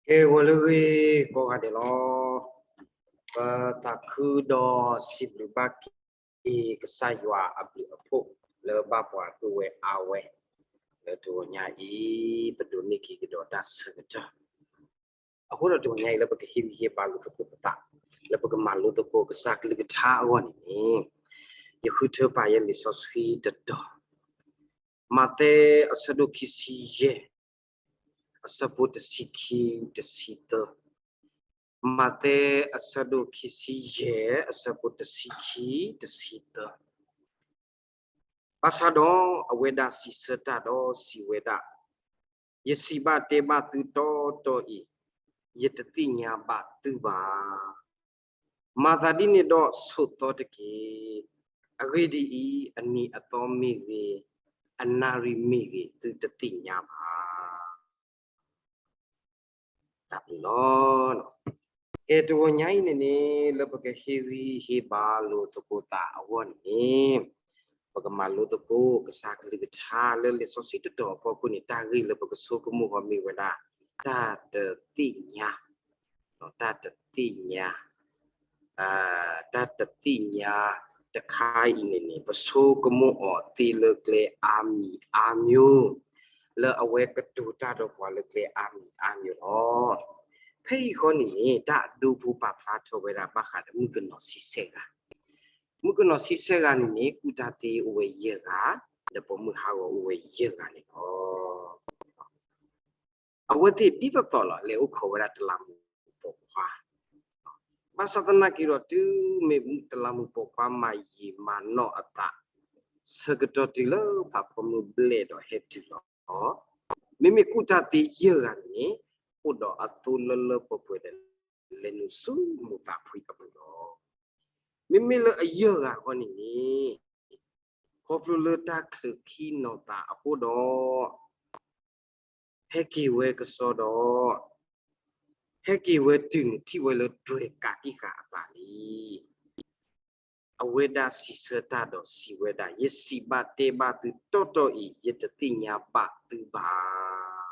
ကဲ ဂီၤလၢအဂ့ၤကိးဂၤဒဲးလီၤ. ပသးခုဒီးစံးဘျုးဘၣ်က့ၤ ကစၢ်ယွၤအဘျုးအဖှိၣ်လၢဘၣ်ပှၤဒိၣ်ဝဲအါဝဲ လၢတဂီၤညါအံၤ ပဒိးန့ၢ်က့ၤကဒီးတၢ်ဆၢကတီၢ် အဃိဒီးတဂီၤညါအံၤလၢပကဟ့ၣ်ဂံၢ်ဟ့ၣ်ဘါလိာ်သကိးပသး လၢပကမၤလိသကိးကစၢ်ကလုၢ်ကထါအဂီၢ်န့ၣ်န့ၣ်, ယဃုထၢပာ်ယဲလံာ်စီဆှံတတီၤ, မးသဲအဆၢဒိၣ်ခံဆံယဲၢ် အဆၢဖိတဆံခံ တဆံသၢ, မးသဲအဆၢဒိၣ်ခံဆံယဲၢ် အဆၢဖိတဆံခံ တဆံသၢ ဘၣ်ဆၣ်ဒီးအဝဲဒၣ်စံးဆၢတၢ်ဒီးစံးဝဲဒၣ်, ယစံးဘၣ်တဲဘၣ်သုတီတီအံၤ, ယတသ့ၣ်ညါဘၣ်သုဘၣ်. မၤသးဒ်န့ၣ်ဒီးဆိးသီတက့ၢ်. အဂ့ၢ်ဒ်အံၤ, အနံၤအသီမ့ၢ်ဂ့ၤ, အနၣ်ရံၣ်မ့ၢ်ဂ့ၤ, သုတသ့ၣ်ညါဘၣ်. တၢ်ဘျုးလီၤ. ကဲ တဂီၤညါအံၤန့ၣ်န့ၣ် လၢပကဟ့ၣ်ဂံၢ်ဟ့ၣ်ဘါလိာ်သကိးသးအဂီၢ်န့ၣ်န့ၣ်, ပကမၤလိသကိးကစၢ်ကလုၢ်ကထါလၢလံာ်စီဆှံတတီၤအဖီခိၣ်န့ၣ် တၢ်ဂ့ၢ်လၢပကဆိကမိၣ်ဃီမ့ၢ်ဝဲဒၣ် တၢ်တသ့ၣ်ညါ, တၢ်တသ့ၣ်ညါ တၢ်တသ့ၣ်ညါတခါအံၤန့ၣ်န့ၣ် ပဆိကမိၣ်အီၤသ့လၢကျဲအါမံၤအါမျိုး, လၢအဝဲကတိၤတၢ်ဒီးပှၤလၢကျဲအါမံၤအါမျိုးလီၤ. ဖဲအံၤဃီန့ၣ်န့ၣ် တၢ်အဒိဖိပာ်ဖျါထီၣ်ဝဲဒၣ်ဘၣ်ဃးဒီးမုၣ်ကနီၤဆံဆဲၣ်ဂၤ, မုၣ်ကနီၤဆံဆဲၣ်ဂၤန့ၣ်န့ၣ် ကူၣ်တၢ်သ့အိၣ်ဝဲယဲၢ်ဂၤ, ဒီးပိာ်မုၣ်ဟးဂီၤအိၣ်ဝဲယဲၢ်ဂၤန့ၣ်လီၤ. အဝဲသ့ၣ်ဒ်သိးသိးလီၤ လဲၤအိၣ်ခိးဝဲဒၣ်တလးမူးပိာ်ခွါ, ဘၣ်ဆၣ်သနာ်က့ဒီး တုၤမ့ၢ်တလးမူးပိာ်ခွါမၤယံာ်မၤနီၢ်အသး ဆၢကတီၢ်တုၤလၢဖးဖီမုၢ်ဘျဲၣ်ဒီးဟဲတုၤလီၤ. မ့မ့ၢ်ကူၣ်တၢ်သ့ယဲၢ်ဂၤန့ၣ် အိၣ်ဒီးအသိလၢလၢပှဲၤပှဲၤဒီး လဲၤနုာ်ဆူမိၢ်သးဖှံအပူၤလီၤ. မ့မ့ၢ်လၢအယဲၢ်ဂၤဃီန့ၣ်န့ၣ် ခီဖျိလၢတၢ်ချုးခံနီၤသးအဃိဒီး ဟဲက့ၤဝဲကစီဒီး ဟဲက့ၤဝဲတုၤန့ၣ် ထံၣ်ဝဲလၢဒွဲၣ်ကးတံၢ်ဃာ်အသးလံ. အဝဲဒၣ်စံးဆၢတၢ်ဒီးစံးဝဲဒၣ်, ယစံးဘၣ်တဲဘၣ်သုတီတီအံၤ, ယတသ့ၣ်ညါဘၣ်သုဘၣ်.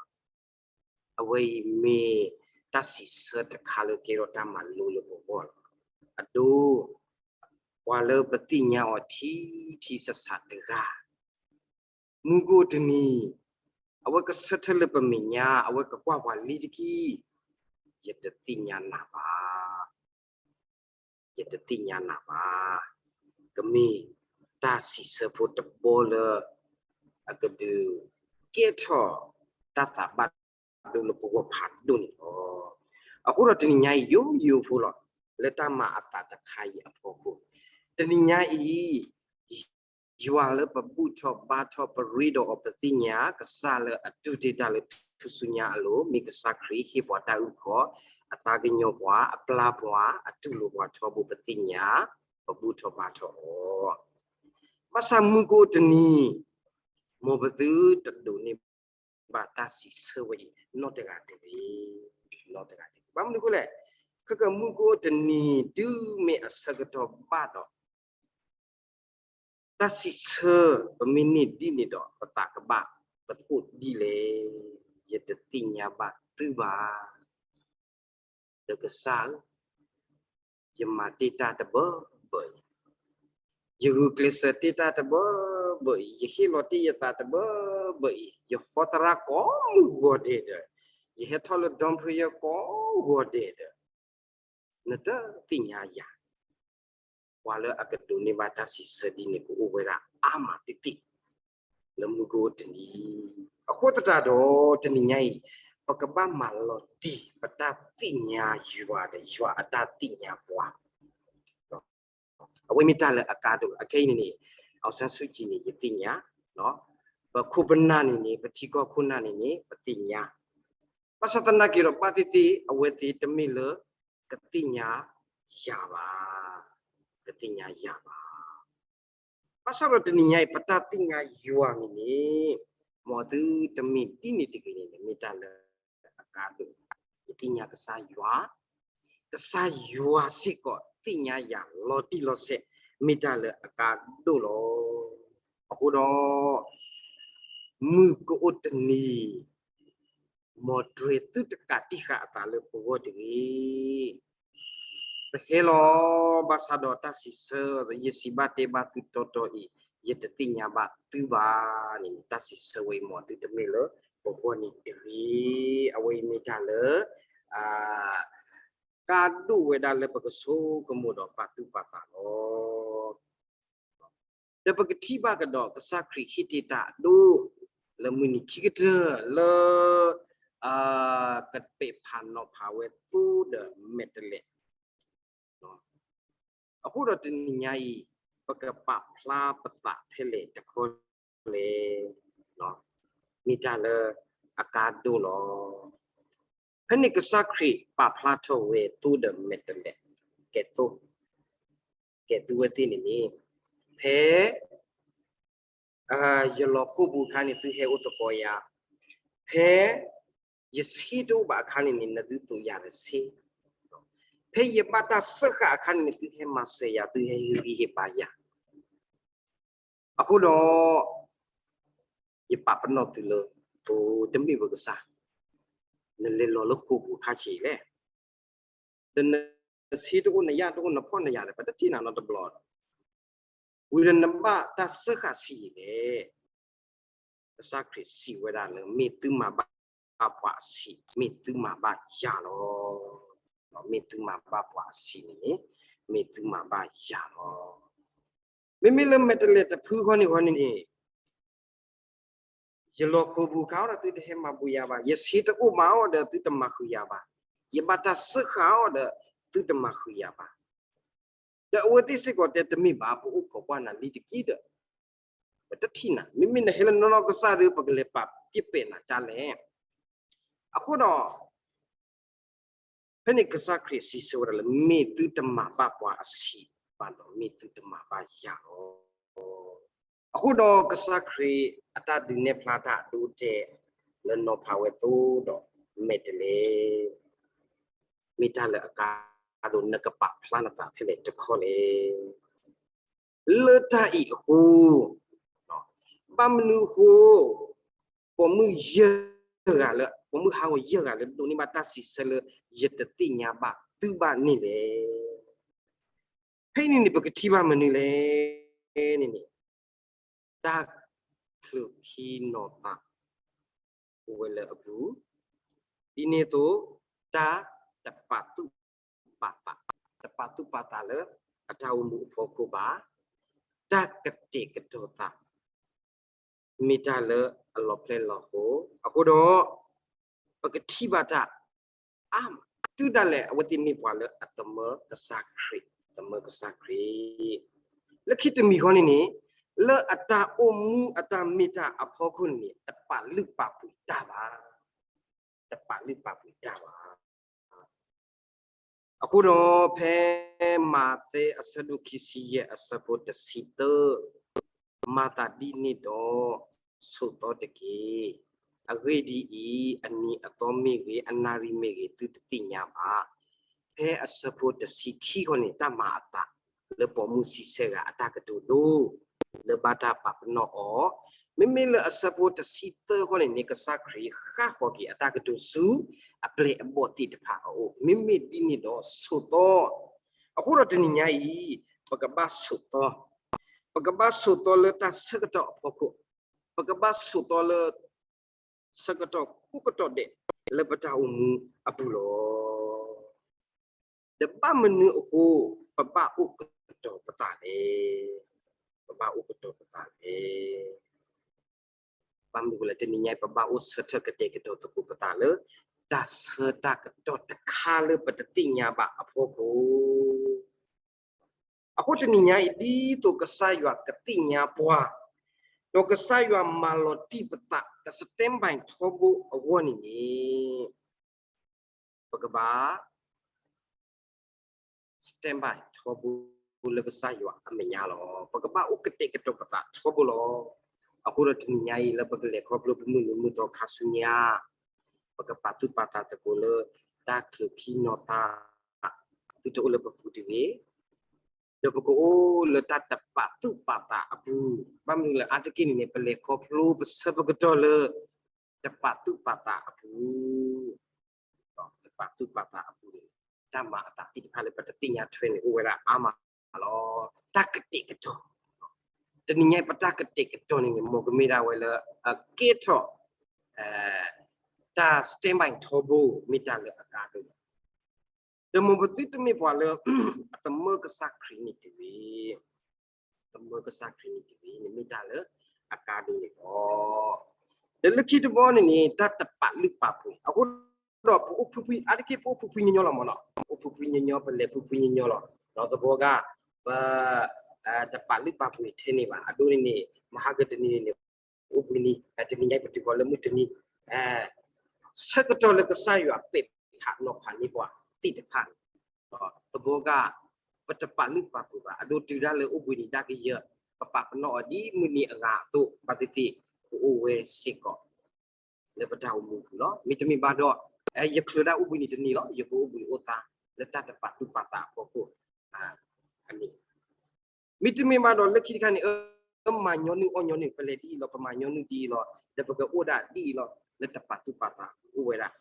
အဝဲအံၤမ့ၢ်တၢ်စံးဆၢတခါလၢကဲထီၣ်တၢ်မၤလိလၢပဂီၢ်လီၤ. အဒိ ပှၤလၢပသ့ၣ်ညါအီၤထံထံဆးဆးတဂၤ မုၢ်ကအိၣ်တနံၤ အဝဲကဆၢထၢၣ်လၢပမဲာ်ညါ အဝဲကကွၢ်ပှၤလံတက့ၢ်. ယတသ့ၣ်ညါနၤဘၣ်. ယတသ့ၣ်ညါနၤဘၣ်. ကမ့ၢ်တၢ်စံးဆၢဖိတဘီလၢ အကဒုးကဲထီၣ်တၢ်သးဘၣ်ဒိလၢပဂီၢ်ဖးဒိၣ်န့ၣ်လီၤ. အဃိဒီးတနံၤညါအံၤ ယိယိဖိလီၤ လၢတၢ်မၤအသးတခါအံၤအဖီခိၣ်, တနံၤညါအံၤ ယွၤလၢပဘူၣ်ထီၣ်ဘါထီၣ်ပရ့ဒီးအီၤပသ့ၣ်ညါ, ကစၢ်လၢအတူၢ်တ့ၢ်တၢ်လၢထူၣ်စုညါအလိၤ မ့ၢ်ကစၢ်ခရံာ်ဟ့ၣ်ပှၤတၢ်အုၣ်ကီၤ, အသးကညီၤပှၤ, အပျၢ်ပှၤ, အတူၢ်လိာ်ပှၤထီဘိပသ့ၣ်ညါ, ပဘူၣ်ထီၣ်ဘါထီၣ်အီၤ. ဘၣ်ဆၣ်မုၢ်ကအိၣ်တနံၤ မ်ပသုတဒိးန့ၢ်ဘၣ်တၢ်စံးဆၢဝဲအံၤ နီတဂၤတဂ့ၤ, နီတဂၤတဂ့ၤ. ဘၣ်မနုၤအဃိလဲၣ်, ခဲကမုၢ်ကအိၣ်တနံၤ တုၤမ့ၢ်အဆၢကတီၢ်ဘၣ်ဒီး တၢ်စံးဆၢ ပမ့ၢ်န့ၢ်ဒ်န့ၣ်ဒီး ပသးကဘၣ်ပသးဒ်လဲၣ်. ယတသ့ၣ်ညါဘၣ်သုဘၣ်. ဒီးကစၢ်ဧၢ, ယမၤတ့ၢ်တၢ်တဘၢဘၢအံၤ, ယဂုာ်ကျဲးစၢးတ့ၢ်တၢ်တဘၢဘၢအံၤ, ယဟ့ၣ်လီၤတ့ၢ်ယသးတဘၢဘၢအံၤ, ယဃီသရၣ်ကိးမုၢ်ဂီၤဒဲးဒီး, ယဟဲထီၣ်လၢ ဒွန်ဖရယၢၣ် ကိးဂီၤဒဲးဒီး, နတသ့ၣ်ညါယၤ. ပှၤလၢအကဒိးန့ၢ်ဘၣ်တၢ်စံးဆၢဒ်န့ၣ် ကအိၣ်ဝဲဒၣ်အါမးတံၢ်တံၢ် လၢမုၢ်ကအိၣ်တနံၤ. အဃိသတးဒီး တနံၤညါအံၤ ပကဘၣ်မၤလီၤတံၢ် ပတၢ်သ့ၣ်ညါယွၤဒီးယွၤအတၢ်သ့ၣ်ညါပှၤ. အဝဲမ့ၢ်တၢ်လၢအကါဒိၣ်လီၤ. အခဲအံၤန့ၣ်န့ၣ် အောင်ဆန်းစုကြည်န့ၣ် ယသ့ၣ်ညါ, ပခိၣ်ပနၢ်န့ၣ်န့ၣ် ပထံကီၢ်ခိၣ်နၢ်န့ၣ်န့ၣ် ပသ့ၣ်ညါ. ဘၣ်ဆၣ်သနာ်က့ဒီး ဘၣ်သ့ၣ်သ့ၣ် အဝဲသ့ၣ်တမ့ၢ်လၢကသ့ၣ်ညါယၤဘၣ်, ကသ့ၣ်ညါယၤဘၣ်. ဘၣ်ဆၣ်ဒီးတနံၤညါအံၤ ပတၢ်သ့ၣ်ညါယွၤန့ၣ်န့ၣ် မ်သုတမ့ၢ်ဒ်န့ၣ်တဂ့ၤန့ၣ် မ့ၢ်တၢ်လၢအကါဒိၣ်. ယသ့ၣ်ညါကစၢ်ယွၤ, ကစၢ်ယွၤစ့ၢ်ကီးသ့ၣ်ညါယၤလီၤတံၢ်လီၤဆဲး မ့ၢ်တၢ်လၢအကါဒိၣ်လီၤ. အဃိဒီး မုၢ်ကအိၣ်တနံၤ မ်ဒွဲၣ်သုတကးတံၢ်ဃာ်အသးလၢပဂီၢ်တဂ့ၤ. ပဟဲလီၤ, ဘၣ်ဆၣ်ဒီးတၢ်စံးဆၢ ယစံးဘၣ်တဲဘၣ်သုတီတီအံၤ, ယတသ့ၣ်ညါဘၣ်သုဘၣ်န့ၣ် တၢ်စံးဆၢဝဲအံၤ မ်သုတမ့ၢ်လၢပဂီၢ်န့ၣ်တဂ့ၤ. အဝဲအံၤမ့ၢ်တၢ်လၢ ကါဒိၣ်ဝဲဒၣ်လၢပကဆိကမိၣ်ဒီးပာ်သူၣ်ပာ်သးလီၤ. ဒီးပကထံၣ်ဘၣ်ကဒီး ကစၢ်ခရံာ်ဟ့ၣ်တ့ၢ်တၢ်အဒိ လၢမုၢ်နံၤခံကတၢၢ်လၢ ကပဲာ်ဖးနီၤဖးဝဲသိဒီးမဲာ်တဲးလဲး အဃိဒီးတနံၤညါအံၤ ပကပာ်ဖျါပသးဖဲလဲၣ်တခီလဲၣ်, မ့ၢ်တၢ်လၢအကါဒိၣ်လီၤ. ဖဲန့ၣ်ကစၢ်ခရံာ်ပာ်ဖျါထီၣ်ဝဲသိဒီးမဲာ်တဲးလဲး ကဲသိ, ကဲသုဝဲသ့ၣ်န့ၣ်န့ၣ်, ဖဲ ယလီၤဃိာ်ပူၤအခါန့ၣ် သုဟဲအိၣ်သကိးယၤ, ဖဲယဆ့တအိၣ်ဘၣ်အခါန့ၣ်န့ၣ် နသုသိးယၤဒီးဆ့, ဖဲယဘၣ်တၢ်စၢဃာ်အခါန့ၣ်န့ၣ် သုဟဲမၤစၢၤယၤ သုဟဲဟ့ၣ်ဂံၢ်ဟ့ၣ်ဘါယၤ. အဃိဒီး ယပာ်ပနီၣ်သုလၢ သိးတမ့ၢ်ပကစၢ်, နလဲၤလီၤလၢဃိာ်ပူၤခါဆံးလဲၣ်, ဒီးနဆ့တအိၣ် နယၢ်တအိၣ် နဖီၣ်နယၤဒီး ပတထံၣ်နၤနီတဘျီဒီး, ဝံၤဒီးနဘၣ်တၢ်စၢဃာ်ဆံးလဲၣ်. ကစၢ်ခရံာ်စံးဝဲဒၣ်လၢ မ့ၢ်သုမၤဘၣ်ပှၤအဆံး မ့ၢ်သုမၤဘၣ်ယၤလီၤ. မ့ၢ်သုမၤဘၣ်ပှၤအဆံးန့ၣ် မ့ၢ်သုမၤဘၣ်ယၤလီၤ. မ့မ့ၢ်လၢမဲာ်တဲးလဲးတဖုဃီန့ၣ်ဃီန့ၣ်န့ၣ် ယလီၤဃိာ်ပူၤခါအီၤဒီး သုတဟဲမၤဘူးယၤဘၣ်, ယဆ့တအိၣ်ဘၣ်အီၤဒီး သုတမၤဃုာ်ယၤဘၣ်, ယဘၣ်တၢ်စၢဃာ်အီၤဒီး သုတမၤဃုာ်ယၤဘၣ်. ဒီးအဝဲသ့ၣ်စ့ၢ်ကီးတဲ တမ့ၢ်ဘၣ်, ပအိၣ်ခိးကွၢ်နၤလံတက့ၢ်ဒီး ပတထံၣ်နၤ, မ့မ့ၢ်နဟဲလၢနီၢ်နီၢ်ကစၢ်ဒီး ပကလဲၤပာ်ပျဲၢ်နၤဒ်လဲၣ်. အဃိဒီး ဖဲန့ၣ်ကစၢ်ခရံာ်စံးဆၢဝဲဒၣ်လၢ မ့ၢ်သုတမၤဘၣ်ပှၤအဆံးဘၣ်ဒီး မ့ၢ်သုတမၤဘၣ်ယၤလီၤ. အဃိဒီးကစၢ်ခရံာ်အတၢ်ဒုးနဲၣ်ဖျါတၢ်အဒိအတဲာ် လၢနီၤဖးဝဲသိဒီးမဲာ်တဲးလဲး မ့ၢ်တၢ်လၢအကါဒိၣ် နကပာ်ဖျါနသးဖဲလဲၣ်တခီလဲၣ်. လၢတၢ်အံၤအဃိ ဘၣ်မနုၤအဃိ ပိာ်မုၣ်ယဲၢ်ဂၤလၢ ပိာ်မုၣ်ဟးဂီၤယဲၢ်ဂၤလၢဒိးန့ၢ်ဘၣ်တၢ်စံးဆၢလၢ ယတသ့ၣ်ညါဘၣ်သုဘၣ်န့ၣ်လဲၣ်. ဖဲအံၤန့ၣ်န့ၣ် ပကထံၣ်ဘၣ်မနုၤလဲၣ်န့ၣ်န့ၣ် တၢ်ချုးခံနီၤသး အိၣ်ဝဲလၢအပူၤ, ဒ်န့ၣ်အသိး တၢ်တပာ်သူၣ်ပာ်သး, တပာ်သူၣ်ပာ်သးလၢအတၢ်အိၣ်မူအဖီခိၣ်ဘၣ်, တၢ်ကတဲာ်ကတီၤသး မ့ၢ်တၢ်လၢအလီၤဖျဲၣ်လီၤဃိ အဃိဒီး ပကထံၣ်ဘၣ်တၢ်အါမး တုၤဒၣ်လဲာ်အဝဲသ့ၣ်မ့ၢ်ပှၤလၢအသမၢကစၢ်ခရံာ်, သမၢကစၢ်ခရံာ် လၢခံတမံၤဃီန့ၣ်န့ၣ် လၢအတၢ်အိၣ်မူအတၢ်မ့ၢ်တၢ်အဖီခိၣ်န့ၣ် တပာ်လုၢ်ပာ်ပှ့ၤတၢ်ဘၣ်, တပာ်လုၢ်ပာ်ပှ့ၤတၢ်ဘၣ်. အဃိဒီးဖဲမးသဲအဆၢဒိၣ်ခံဆံယဲၢ်အဆၢဖိတဆံသၢ မၤသးဒ်န့ၣ်ဒီး ဆိးသီတက့ၢ်. အဂ့ၢ်ဒ်အံၤ, အနံၤအသီမ့ၢ်ဂ့ၤ, အနၣ်ရံၣ်မ့ၢ်ဂ့ၤ, သုတသ့ၣ်ညါဘၣ်. ဖဲအဆၢဖိတဆံခံဃီန့ၣ် တၢ်မၤအသးလၢပိာ်မုၣ်ဆံဆဲဂၤအတၢ်ကတိၤဒိ လၢဘၣ်တၢ်ပာ်ပနီၣ်အီၤ, မ့မ့ၢ်လၢအဆၢဖိတဆံသၢဃီန့ၣ်န့ၣ် ကစၢ်ခရံာ်ဃၣ်ဃီၤက့ၤအတၢ်ကတိၤဆူ အပျဲၢ်အဘီၣ်သ့ၣ်တဖၣ်အအိၣ်, မ့မ့ၢ်ဒ်န့ၣ်ဒီးဆိးသီ အဃိဒီးတနံၤညါအံၤ ပကဘၣ်ဆိးသီ, ပကဘၣ်ဆိးသီလၢတၢ်ဆၢကတီၢ်အဖီခိၣ်, ပကဘၣ်ဆိးသီလၢ ဆၢကတီၢ်ကိးကတီၢ်ဒဲးလၢပတၢ်အိၣ်မူအပူၤလီၤ. ဒီးဘၣ်မနုၤအဃိ ပဘၣ်အိၣ်ကတီၤပသးလဲၣ်, ပဘၣ်အိၣ်ကတီၤပသးလဲၣ်. ဘၣ်မနုၤအဃိလဲၣ် တနံၤညါအံၤ ပဘၣ်အိၣ်ဆၢထၢၣ်ကတဲာ်ကတီၤသကိးပသးလၢ တၢ်ဆၢတၢ်ကတီၢ်တခါလၢပတသ့ၣ်ညါဘၣ်အဖီခိၣ် အဃိတနံၤညါအံၤ ဒ်သိးကစၢ်ယွၤကသ့ၣ်ညါပှၤ, ဒီးကစၢ်ယွၤမၤလီၤတံၢ်ပသး က standby ထီဘိအဂီၢ်န့ၣ်န့ၣ် ပကဘၣ် standby ထီဘိလၢကစၢ်ယွၤအမဲာ်ညါလီၤ. ပကဘၣ်အိၣ်ကတဲာ်ကတီၤပသးထီဘိလီၤ. အဃိဒီးတနံၤညါအံၤလၢပကလဲၤခီဖျိပမုၢ်နံၤမုၢ်သီခါဆူညါ ပကပာ်သူၣ်ပာ်သးသကိးလၢ တၢ်ချုးခံနီၤသး သုတအိၣ်လၢပပူၤတဂ့ၤ, ဒီးပကအိၣ်လၢတၢ်တပာ်သူၣ်ပာ်သးအပူၤ, ဘၣ်မနုၤလဲၣ် အါတက့ၢ်န့ၣ်န့ၣ် ပလဲၤခီဖျိပဆၢပကတီၢ်လၢ တပာ်သူၣ်ပာ်သးအပူၤ, တပာ်သူၣ်ပာ်သးအပူၤန့ၣ် တၢ်မၤအသးသ့ၣ်တဖၣ်လၢပတသ့ၣ်ညါထွဲန့ၣ် အိၣ်ဝဲဒၣ်အါမးလီၤ. တၢ်ကတဲာ်ကတီၤ, တနံၤညါအံၤ ပတၢ်ကတဲာ်ကတီၤန့ၣ်န့ၣ် မ်ကမ့ၢ်ဒၣ်ဝဲလၢ အကဲထီၣ် တၢ် standby ထီဘိ မ့ၢ်တၢ်လၢအကါဒိၣ်လီၤ. ဒီးမ်ပသုတမ့ၢ်ပှၤလၢ အတမၢကစၢ်ခရံာ်န့ၣ်တဂ့ၤ, တမၢကစၢ်ခရံာ်န့ၣ်တဂ့ၤန့ၣ် မ့ၢ်တၢ်လၢအကါဒိၣ်န့ၣ်လီၤ. ဒီးလၢခံတဘီန့ၣ်န့ၣ် တၢ်တပာ်လုၢ်ပာ်ပှ့ၤ, အဃိဒီးပအိၣ်ဖှံဖှံ အါတက့ၢ်ပအိၣ်ဖှံဖှံညီညီလီၤမးနီၤ, အိၣ်ဖှံဖှံညီညီ ပလဲၤဖှံဖှံညီညီလီၤ. ဒီးသဘီကါ ပ တပာ်လုၢ်ပာ်ပှ့ၤထဲန့ၣ်ဘၣ်. အဒိန့ၣ်န့ၣ် မဟါကတနံၤန့ၣ် အိၣ်ဘှံးနံၤ, တနံၤညါပတုၤဃီၤလၢမုၢ်တနံၤ ဆၢကတီၢ်လၢကစၢ်ယွၤပဲာ်ဖးနီၤဖးန့ၢ်ပှၤသ့ၣ်တဖၣ်န့ၣ်, သဘီကါ ပတပာ်လုၢ်ပာ်ပှ့ၤဘၣ်. အဒိတုၤဒၣ်လၢအိၣ်ဘှံးနံၤဒၣ်ကယၢၢ် ပပာ်ပနီၣ်အီၤဒ်မုၢ်နံၤအဂၤအသိး ဘၣ်သ့ၣ်သ့ၣ် ကအိၣ်ဝဲစ့ၢ်ကီးလၢပတၢ်အိၣ်မူပူၤလီၤ. မ့တမ့ၢ်ဘၣ်ဒီး ယချုးဒၣ်အိၣ်ဘှံးနံၤတနံၤလီၤ, ယကအိၣ်ဘှံးအိၣ်သါလၢတၢ်တပာ်သူၣ်ပာ်သးအဖီခိၣ်န့ၣ် မ့တမ့ၢ်ဘၣ်ဒီးလၢခံတခါန့ၣ် မၤညီနုၢ်အီၣ်ညီနုၢ် ပလဲၤဒ်အံၤလီၤ, ပမၤညီနုၢ်ဒ်အံၤလီၤ, ဒီးပကအိၣ်ဒၣ်ဒ်အံၤလီၤ, လၢတပာ်သူၣ်ပာ်သးအိၣ်ဝဲဒၣ်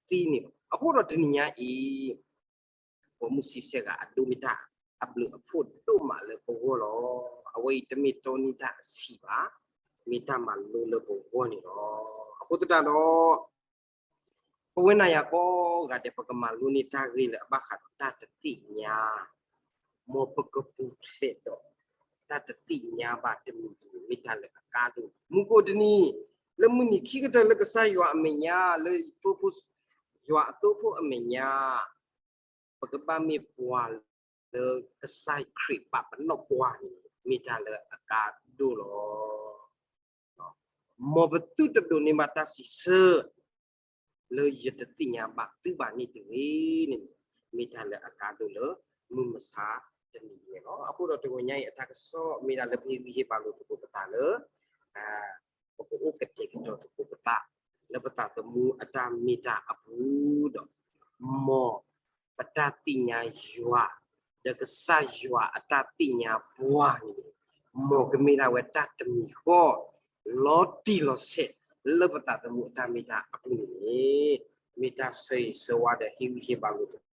သ့န့ၣ်လီၤ. အဃိဒီးတနံၤညါအံၤ ပိာ်မုၣ်ဆံဆဲဂၤအဒိမ့ၢ်တၢ်အဘျုးအဖှိၣ်ဒိၣ်မးလၢပဂီၢ်လီၤ. အဝဲအံၤတမ့ၢ်တီန့ၢ်တၢ်အဆံးဘၣ်, မ့ၢ်တၢ်မၤလိလၢပဂီၢ်န့ၣ်လီၤ. အဃိသတးဒီး ပဝဲနၤယၤကိးဂၤဒဲး ပကမၤလိန့ၢ်တၢ်ဂ့ၢ်လၢအဘၣ်ဃးဒီးတၢ်တသ့ၣ်ညါ, မ်ပကပူၤဖျဲးဒီး တၢ်တသ့ၣ်ညါဘၣ်တမံၤတမံၤ မ့ၢ်တၢ်လၢအကါဒိၣ်. မူခိၣ်တနံၤ လၢမုၢ်နံၤခံကတၢၢ်လၢကစၢ်ယွၤအမဲာ်ညါ လၢသိဖိ ယွၤအသိဖိအမဲာ်ညါ ပကဘၣ်မ့ၢ်ပှၤလၢကစၢ်ခရံာ်ပာ်ပနီၣ်ပှၤန့ၣ် မ့ၢ်တၢ်လၢအကါဒိၣ်လီၤ. မ်ပသုတဒိးန့ၢ်ဘၣ်တၢ်စံးဆၢ လၢယတသ့ၣ်ညါဘၣ်သုဘၣ်န့ၣ်တဂ့ၤန့ၣ် မ့ၢ်တၢ်လၢအကါဒိၣ်လၢမုၢ်မဆါတနံၤအံၤန့ၣ်လီၤ. အဃိဒီးတဂီၤညါအံၤ အတၢ်ကစီၣ်မ့ၢ်ဒၣ်လၢပဟ့ၣ်ဂံၢ်ဟ့ၣ်ဘါလိာ်သကိးပသးလၢ ပကအိၣ်ကတဲာ်ကတီၤသကိးပသး လၢပသးသမူအတၢ်မ့ၢ်တၢ်အပူၤဒီး မ်ပတၢ်သ့ၣ်ညါယွၤ ဒီးကစၢ်ယွၤအတၢ်သ့ၣ်ညါပှၤန့ၣ် မ်ကမ့ၢ်ဒၣ်ဝဲတၢ်တမံၤဃီ လီၤတံၢ်လီၤဆဲး လၢပသးသမူအတၢ်မ့ၢ်တၢ်အပူၤန့ၣ်န့ၣ် မ့ၢ်တၢ်ဆၢဂ့ၤဆၢဝါဒီးဟ့ၣ်ဂံၢ်ဟ့ၣ်ဘါလိာ်သ